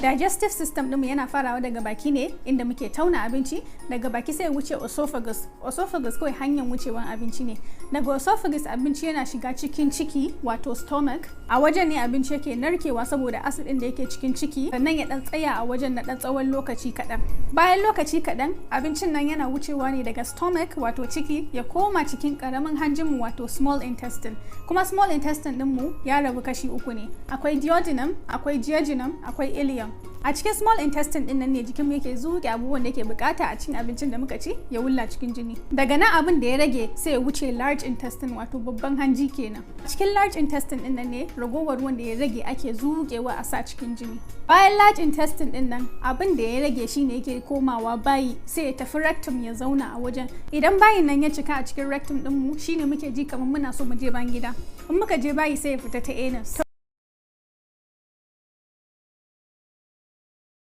Digestive system ɗinmu yana farawa daga baki ne, inda muke tauna abinci. Daga baki sai ya wuce esophagus. Esophagus kawai hanyar wucewan abinci ne. Daga esophagus abinci yana shiga cikin ciki, wato stomach. A wajen ne abinci yake narkewa saboda acid ɗin da yake cikin ciki, sannan ya ɗan tsaya a wajen na ɗan tsawon lokaci kaɗan. Bayan lokaci kaɗan, abincin nan yana wucewa ne daga stomach, wato ciki, ya koma cikin ƙaramin hanjinmu, wato small intestine. Kuma small intestine ɗinmu ya rabu kashi uku ne: akwai duodenum, akwai jejunum, akwai ileum. A cikin small intestine din nan ne jikinmu yake zuke abubuwan da yake bukata a cikin abincin da muka ci, ya wulla cikin jini. Daga nan abin da ya rage sai ya wuce large intestine, wato babban hanji kenan. A cikin large intestine din nan ne ragowar ruwan da ya rage ake zuƙewa a sa cikin jini. Bayan large intestine din nan, abin da ya rage shine yake komawa bayi, sai ya tafi rectum ya zauna a wajen. Idan bayin nan ya cika a cikin rectum din mu, shine muke ji kamar muna so mu je bayan gida. In muka je bayi, sai ya fita ta anus.